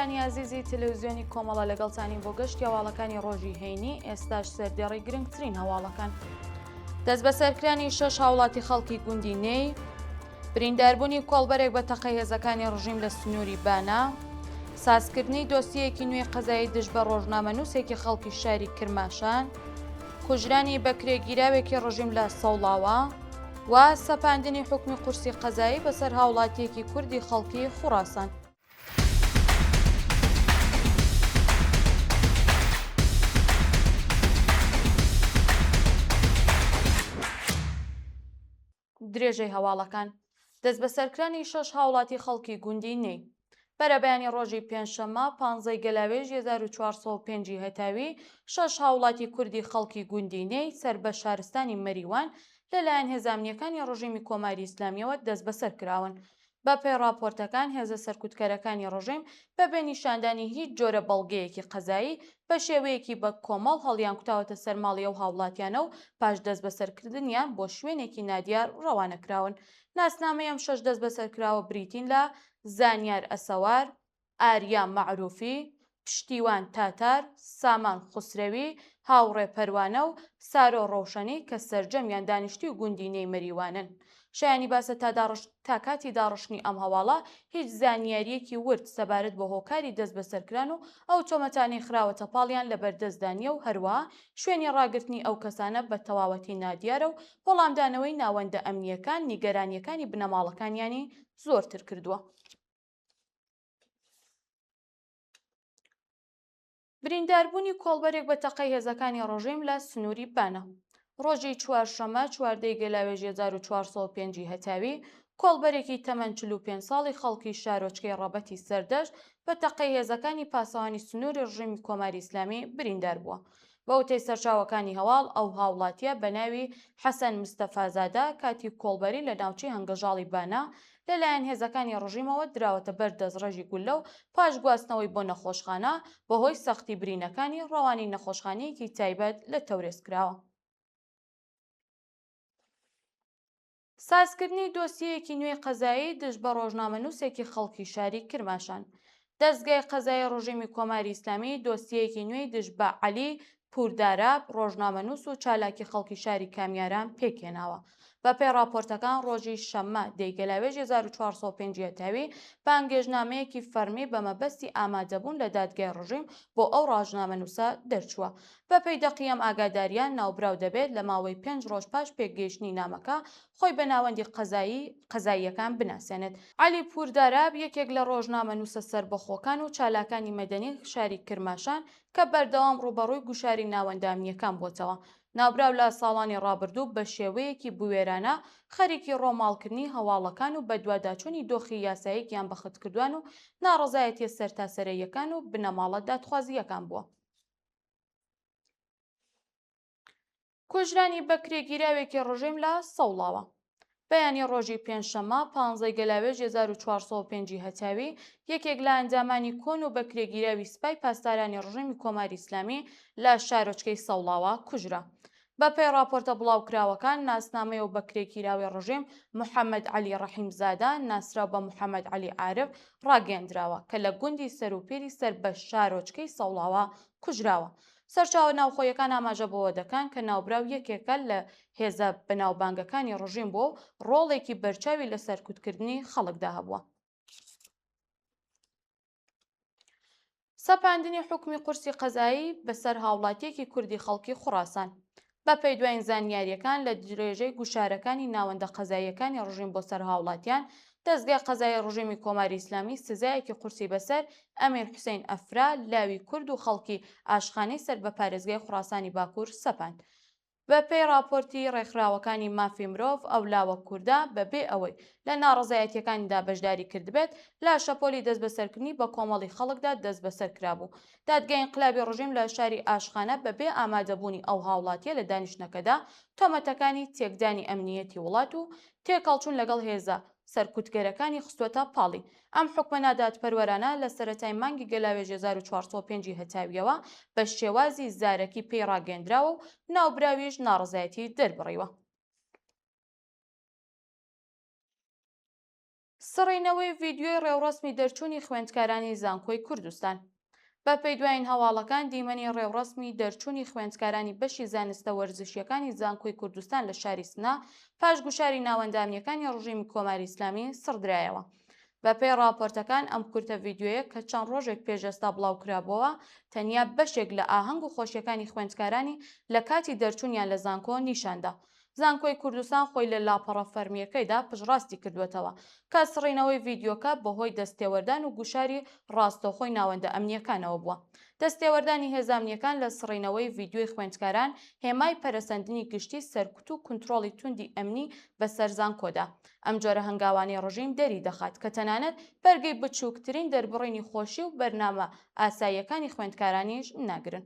بینەرانی ئازیزی تەلەوزیۆنی کۆمەڵە لەگەڵتانین بۆ گەشتی هەواڵەکانی ڕۆژی هەینی ئێستاش سەردێڕی گرنگترین هەواڵەکان. دەستبەسەرکرانی شەش هاوڵاتی خەڵکی گوندی نێی، برینداربوونی کۆڵبەرێک بە تەقەی هێزەکانی ڕژیم لە سنووری بانە، سازکردنی دۆسیەیەکی نوێی قەزایی دژ بە ڕۆژنامەنووسێکی خەڵکی شاری کرماشان، کوژرانی بەکرێگیراوێکی ڕژیم لە سەوڵاوا و سەپاندنی حوکمی قورسی قەزایی بەسەر هاوڵاتییەکی کوردی خەڵکی خوڕاسان. درێژەی هەواڵەکان، دەستبەسەرکرانی شەش هاوڵاتی خەڵکی گوندی نەی. بەرەبەیانی ڕۆژی پێنجشەممە پانزەی گەلاوێژ 1405 ی هەتاوی، شەش هاوڵاتی کوردی خەڵکی گوندی نەی سەر بە شارستانی مەریوان لەلایەن هێزە ئەمنییەکانی ڕژیمی کۆماری ئیسلامییەوە دەستبەسەر کراون. بە پێی ڕاپۆرتەکان هێزە سەرکوتکەرەکانی ڕژێم بە بێ نیشاندانی هیچ جۆرە بەڵگەیەکی قەزایی بە شێوەیەکی بە کۆمەڵ هەڵیانکوتاوەتە سەر ماڵی ئەو هاوڵاتیانە و پاش دەستبەسەرکردنیان بۆ شوێنێکی نادیار ڕەوانە کراون. ناسنامەی ئەم شەش دەستبەسەرکراوە بریتین لە، زانیار ئەسەوار، ئاریا مەعروفی، پشتیوان تاتار، سامان خوسرەوی، هاوڕێ پەروانە و سارۆ ڕەوشەنی کە سەرجەمیان دانیشتووی گوندی نێی مەریوانن. شایانی باسە تا تا کاتی داڕشتنی ئەم هەواڵە هیچ زانیارییەکی ورد سەبارەت بە هۆکاری دەستبەسەرکران و ئەو تۆمەتانەی خراوەتە پاڵیان لەبەردەستدا نییە و هەروەها شوێنی ڕاگرتنی ئەو کەسانە بە تەواوەتی نادیارە و وەڵامدانەوەی ناوەندە ئەمنییەکان نیگەرانییەکانی بنەماڵەکانیانی زۆرتر کردووە. برینداربوونی کۆڵبەرێک بە تەقەی هێزەکانی ڕژیم لە سنووری بانە. ڕۆژی چوارشەممە چواردەی گەلاوێژی 1405 ی هەتاوی، کۆڵبەرێکی تەمەن 45 ساڵی خەڵکی شارۆچکەی ڕەبەتی سەردەشت بە تەقەی هێزەکانی پاسەوانی سنووری ڕژیمی کۆماری ئیسلامی بریندار بووە. بە وتەی سەرچاوەکانی هەواڵ، ئەو هاوڵاتییە بە ناوی حەسەن مستەفازادە کاتی کۆڵبەری لە ناوچەی هەنگەژاڵی بانە لەلایەن هێزەکانی ڕژیمەوە دراوەتە بەر دەستڕێژی گوللە و پاش گواستنەوەی بۆ نەخۆشخانە، بەهۆی سەختی برینەکانی ڕەوانەی نەخۆشخانەیەکی تایبەت لە تەورێز کراوە. سازکردنی دۆسیەیەکی نوێی قەزایی دژ بە ڕۆژنامەنووسێکی خەڵکی شاری کرماشان. دەزگای قەزایی ڕژیمی کۆماری ئیسلامی دۆسیەیەکی نوێی دژ بە عەلی پورداراب، ڕۆژنامەنووس و چالاکی خەڵکی شاری کامیاران پێکهێناوە. بەپێی ڕاپۆرتەکان ڕۆژی شەممە دەی گەلاوێژی 1405 ی هەتاوی، بانگێشتنامەیەکی فەڕمی بە مەبەستی ئامادەبوون لە دادگای ڕژیم بۆ ئەو ڕاژنامەنووسە دەرچووە. بەپێی دەقی ئەم ئاگادارییە، ناوبراو دەبێت لە ماوەی پێنج ڕۆژ پاش پێکگەیشتنی نامەکە، خۆی بە ناوەندی قەزایی قەزاییەکان بناسێنێت. عەلی پوورداراب، یەکێک لە ڕۆژنامەنووسە سەربەخۆکان و چالاکانی مەدەنی شاری کرماشان کە بەردەوام ڕووبەڕووی گوشاری ناوەندە ئەمنییەکان بووەتەوە. ناوبراو لە ساڵانی ڕابردوو بە شێوەیەکی بوێرانە خەریکی ڕۆماڵکردنی هەواڵەکان و بەدواداچوونی دۆخی یاسایی گیانبەختکردوان و ناڕەزایەتییە سەرتاسەرەییەکان و بنەماڵە دادخوازییەکان بووە. کوژرانی بەکرێگیراوێکی ڕژێم لە سەوڵاوە. بەیانی ڕۆژی پێنجشەممە پانزەی گەلاوێژ 1405 ی هەتاوی، یەکێک لە ئەندامانی کۆن و بەکرێگیراوی سپای پاسدارانی ڕژێمی کۆماری ئیسلامی لە شارۆچکەی سەوڵاوا کوژرا. بەپێی ڕاپۆرتە بڵاوکراوەکان، ناسنامەی ئەو بەکرێگیراوەی ڕژێم، محەمەد عەلی ڕەحیمزادە، ناسراو بە محەمەد عەلی عارف، ڕاگەیەندراوە، کە لە گوندی سەروپیری سەر بە شارۆچکەی سەوڵاوا کوژراوە. سەرچاوە ناوخۆییەکان ئاماژە بەوە دەکەن کە ناوبراو یەکێکە لە هێزە بەناوبانگەکانی ڕژیم بووە و ڕۆڵێکی بەرچاوی لە سەرکوتکردنی خەڵکدا هەبووە. سەپاندنی حوکمی قورسی قەزایی بەسەر هاوڵاتییەکی کوردی خەڵکی خوڕاسان. بەپێی دوایین زانیارییەکان لە درێژەی گوشارەکانی ناوەندە قەزاییەکانی ڕژیم بۆ سەر هاوڵاتیان، دەزگای قەزایی ڕژیمی کۆماری ئیسلامی سزایەکی قورسی بەسەر ئەمیر حوسەین ئەفرا، لاوی کورد و خەڵکی ئاشخانەی سەر بە پارێزگای خوڕاسانی باکوور سەپاند. بە پێی ڕاپۆرتی ڕێکخراوەکانی مافی مرۆڤ، ئەو لاوە کوردە بە بێ ئەوەی لە ناڕەزایەتییەکانیدا بەشداری کردبێت، لە شەپۆلی دەستبەسەرکردنی بەکۆمەڵی خەڵکدا دەستبەسەر کرابوو. دادگای ئینقلابی ڕژیم لە شاری ئاشخانە بە بێ ئامادەبوونی ئەو هاوڵاتییە لە دانیشتنەکەدا، تۆمەتەکانی تێکدانی ئەمنییەتی وڵات و تێکهەڵچوون لەگەڵ هێزە سەرکوتگەرەکانی خستووەتە پاڵی. ئەم حوکمە نادادپەروەرانە لە سەرەتای مانگی گەلاوێژ 1405 ی هەتاوییەوە بە شێوازی زارەکی پێی ڕاگەیەندراوە و ناوبراویش ناڕەزایەتی دەربڕیوە. سڕینەوەی ڤیدیۆی ڕێوڕەسمی دەرچوونی خوێندکارانی زانکۆی کوردستان. بەپێی دوایین هەواڵەکان دیمەنی ڕێوڕەسمی دەرچوونی خوێندکارانی بەشی زانستە وەرزشییەکانی زانکۆی کوردستان لە شاری سنە پاش گوشاری ناوەندە ئەمنییەکانی ڕژیمی کۆماری ئیسلامی سڕدرایەوە. بەپێی ڕاپۆرتەکان ئەم کورتە ڤیدیۆیە کە چەند ڕۆژێک پێش ئێستا بڵاوکرابۆوە تەنیا بەشێک لە ئاهەنگ و خۆشییەکانی خوێندکارانی لە کاتی دەرچوونیان لە زانکۆ نیشاندا. زانکۆی کوردستان خۆی لە لاپەڕە فەرمییەکەیدا پشتڕاستی کردووەتەوە کە سڕینەوەی ڤیدیۆکە بەهۆی دەستتێوەردان و گوشاری ڕاستەوخۆی ناوەندە ئەمنییەکانەوە بووە. دەستتێوەردانی هێزە ئەمنییەکان لە سڕینەوەی ڤیدیۆی خوێندکاران هێمای پەرەسەندنی گشتی سەرکوت و کونترۆڵی توندی ئەمنی بەسەر زانکۆدا ئەم جۆرە هەنگاوانەی ڕژیم دەری دەخات کە تەنانەت بەرگەی بچووکترین دەربڕینی خۆشی و بەرنامە ئاساییەکانی خوێندکارانیش ناگرن.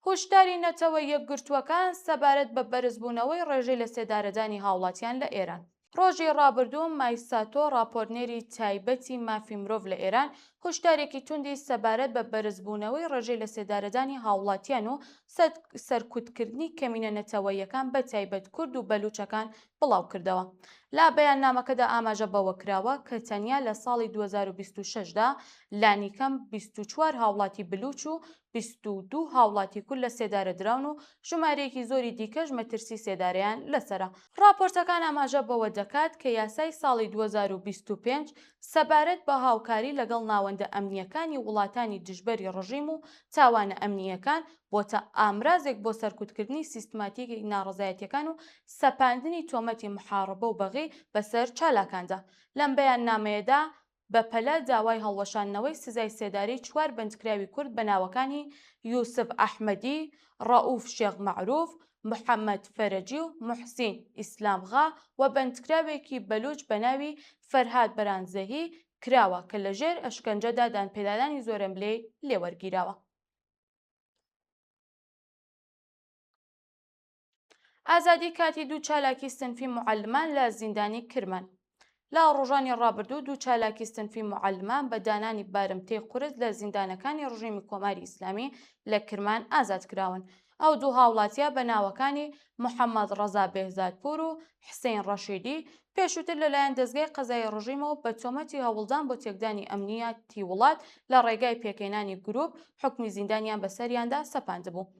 هۆشداری نەتەوە یەکگرتووەکان سەبارەت بە بەرزبوونەوەی ڕێژەی لەسێدارەدانی هاوڵاتیان لە ئێران. ڕۆژی ڕابردوو مای ساتۆ ڕاپۆرتنێری تایبەتی مافی مرۆڤ لە ئێران هۆشدارێکی توندی سەبارەت بە بەرزبوونەوەی ڕێژەی لەسێدارەدانی هاوڵاتیان و سەرکوتکردنی کەمینە نەتەوەییەکان بە تایبەت کورد و بەلوچەکان بڵاوکردەوە. لە بەیاننامەکەدا ئاماژە بەوە کراوە کە تەنیا لە ساڵی 2026 دا لانیکەم 24 هاوڵاتی بلوچ و 22 هاوڵاتی کورد لە سێدارە دراون و ژمارەیەکی زۆری دیکەش مەترسی سێدارەیان لەسەرە. ڕاپۆرتەکان ئاماژە بەوە دەکات کە یاسای ساڵی 2025 سەبارەت بە هاوکاری لەگەڵ ناوەندە ئەمنییەکانی وڵاتانی دژبەری ڕژیم و تاوانە ئەمنییەکان بۆتە ئامرازێک بۆ سەرکوتکردنی سیستماتیکی ناڕەزایەتییەکان و سەپاندنی تۆمەتی محاڕبە و بەغی بەسەر چالاکاندا. لەم بەیاننامەیەدا بەپەلە داوای هەڵوەشاندنەوەی سزای سێدارەی چوار بەندکراوی کورد بە ناوەکانی یوسف ئەحمەدی، ڕەئوف شێخ مەعروف، محەمەد فەرەجی و موحسین ئیسلامغا و بەندکراوێکی بەلوچ بە ناوی فەرهاد بەرانزەهی کراوە کە لەژێر ئەشکەنجەدا دانپێدانانی زۆرەملێی لێوەرگیراوە. ئازادی کاتی دوو چالاکی سنفی موعەلمان لە زیندانی کرمان. لە ڕۆژانی ڕابردوو دوو چالاکی سنفی موعەلمان بە دانانی بارمتەی قورس لە زیندانەکانی ڕژیمی کۆماری ئیسلامی لە کرمان ئازاد کراون. ئەو دوو هاوڵاتیە بە ناوەکانی محەممەد ڕەزا بێهزادپوور و حسین ڕەشیدی پێشووتر لەلایەن دەزگای قەزایی ڕژیمەوە بە تۆمەتی هەوڵدان بۆ تێکدانی ئەمنییەتی وڵات لە ڕێگای پێکهێنانی گرووپ حوکمی زیندانیان بەسەریاندا سەپاندبوو.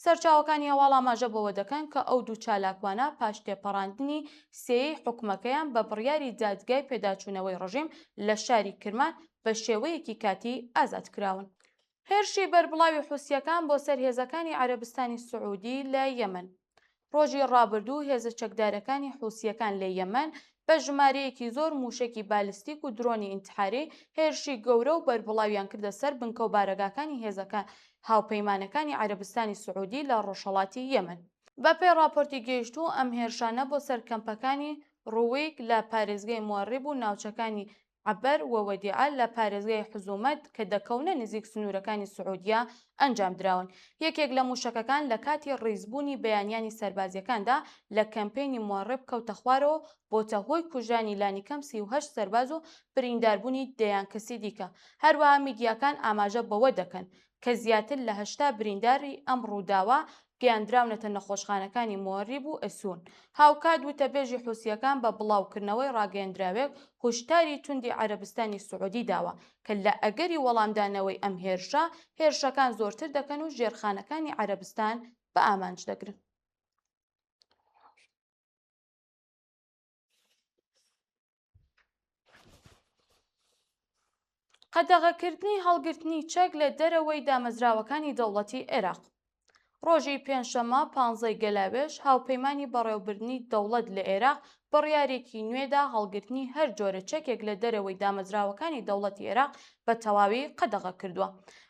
سەرچاوەکانی هەواڵ ئاماژە بەوە دەکەن کە ئەو دوو چالاکوانە پاش تێپەڕاندنی سێیەی حوکمەکەیان بە بڕیاری دادگای پێداچوونەوەی ڕژیم لە شاری کرمان بە شێوەیەکی کاتی ئازاد کراون. هێرشی بەربڵاوی حوسییەکان بۆ سەر هێزەکانی عەرەبستانی سعودی لە یەمەن. ڕۆژی ڕابردوو هێزە چەکدارەکانی حوسییەکان لە یەمەن بە ژمارەیەکی زۆر مووشەکی بالستیک و درۆنی ئینتحاری هێرشی گەورە و بەربڵاویان کردە سەر بنکە و بارەگاکانی هێزەکە هاوپەیمانەکانی عەرەبستانی سعودی لە ڕۆژهەڵاتی یەمەن. بەپێی ڕاپۆرتی گەیشتوو ئەم هێرشانە بۆ سەر کەمپەکانی ڕوویک لە پارێزگای موەڕیب و ناوچەکانی عەبەر و وەدیعە لە پارێزگای حزومەت کە دەکەونە نزیک سنوورەکانی سعودیە ئەنجامدراون. یەکێک لە مووشەکەکان لە کاتی ڕیزبوونی بەیانیانی سەربازییەکاندا لە کەمپەینی موەڕب کەوتە خوارەوە و بۆتە هۆی کوژرانی لانیکەم 38 سەرباز و برینداربوونی دەیان کەسی دیکە. هەروەها میدیاکان ئاماژە بەوە دەکەن کە زیاتر لە 80 برینداری ئەم ڕووداوە گەیاندراونەتە نەخۆشخانەکانی مۆریب و ئەسون. هاوکات وتەبێژی حوسییەکان بە بڵاوکردنەوەی ڕاگەیەندراوێک هوشداری توندی عەرەبستانی سعودی داوە کە لە ئەگەری وەڵامدانەوەی ئەم هێرشە، هێرشەکان زۆرتر دەکەن و ژێرخانەکانی عەرەبستان بە ئامانج دەگرن. قەدەغەکردنی هەڵگرتنی چەک لە دەرەوەی دامەزراوەکانی دەوڵەتی عێراق. ڕۆژی پێنجشەممە پانزەی گەلاوێژ، هاوپەیمانی بەڕێوەبردنی دەوڵەت لە عێراق بڕیارێکی نوێدا هەڵگرتنی هەر جۆرە چەکێک لە دەرەوەی دامەزراوەکانی دەوڵەتی عێراق بە تەواوی قەدەغە کردووە.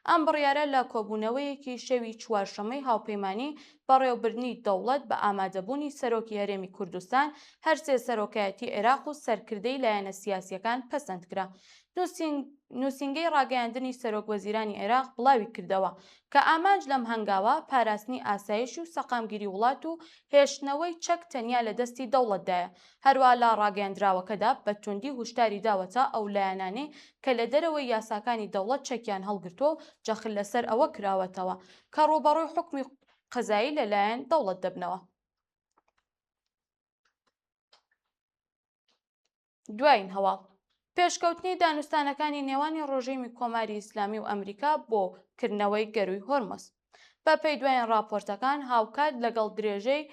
ئەم بڕیارە لە کۆبوونەوەیەکی شەوی چوارشەممەی هاوپەیمانی بەڕێوەبردنی دەوڵەت بە ئامادەبوونی سەرۆکی هەرێمی کوردستان، هەرسێ سەرۆکایەتی عێراق و سەرکردەی لایەنە سیاسییەکان پەسەندکرا. نووسینگەی ڕاگەیاندنی سەرۆک وەزیرانی عێراق بڵاویکردەوە، کە ئامانج لەم هەنگاوە پاراستنی ئاسایش و سەقامگیری وڵات و هێشتنەوەی چەک تەنیا لە دەستی دەوڵەتدایە. هەروەها لە ڕاگەیەندراوەکەدا بە توندی هوشداری داوەتە ئەو لایەنانەی کە لە دەرەوەی یاساکانی دەوڵەت چەکیان هەڵگرتووە و جەخت لەسەر ئەوە کراوەتەوە کە ڕووبەڕووی حوکمی قەزایی لەلایەن دەوڵەت دەبنەوە. دوایین هەواڵ، پێشکەوتنی دانوستانەکانی نێوانی ڕژیمی کۆماری ئیسلامی و ئەمریکا بۆ کردنەوەی گەرووی هۆرمز. بە پێی دوایین ڕاپۆرتەکان، هاوکات لەگەڵ درێژەی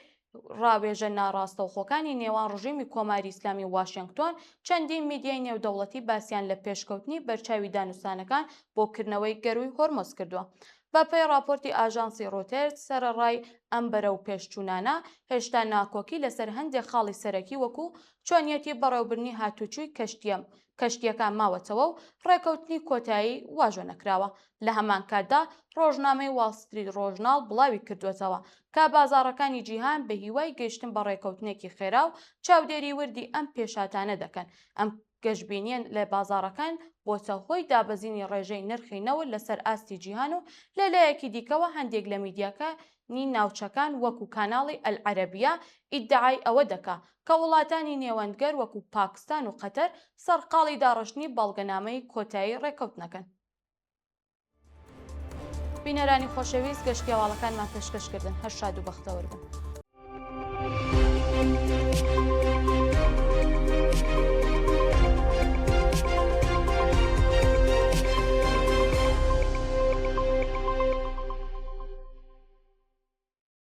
ڕاوێژە ناڕاستەوخۆکانی نێوان ڕژیمی کۆماری ئیسلامی و واشێنگتۆن، چەندین میدیای نێودەوڵەتی باسیان لە پێشکەوتنی بەرچاوی دانوستانەکان بۆ کردنەوەی گەرووی هۆرمز کردووە. بە پێی ڕاپۆرتی ئاژانسی ڕۆتێرز، سەرەڕای ئەم بەرەوپێشچوونانە، هێشتا ناکۆکی لەسەر هەندێک خاڵی سەرەکی وەکوو چۆنیەتی بەڕێوەبردنی هاتوچوی کەشتییە کەشتییەکان ماوەتەوە و ڕێکەوتنی کۆتایی واژۆ نەکراوە. لە هەمان کاتدا ڕۆژنامەی واڵ ستریت ڕۆژناڵ بڵاوی کردووەتەوە کە بازاڕەکانی جیهان بە هیوای گەیشتن بە ڕێکەوتنێکی خێرا و چاودێری وردی ئەم پێشهاتانە دەکەن. ئەم گەشبینییە لە بازاڕەکان بۆتە هۆی دابەزینی ڕێژەی نرخی نەوت لەسەر ئاستی جیهان و لە لایەکی دیکەوە هەندێک لە میدیاکانی ناوچەکان وەکو کاناڵی ئەلعەرەبیە ئیدعای ئەوە دەکا کە وڵاتانی نێوەندگەر وەکو پاکستان و قەتەر سەرقاڵی داڕشتنی بەڵگەنامەی کۆتایی ڕێککەوتنەکەن. بینەرانی خۆشەویست گەشتی هەواڵەکانمان پێشکەش کردن هەر شاد و بەختەوەر بن.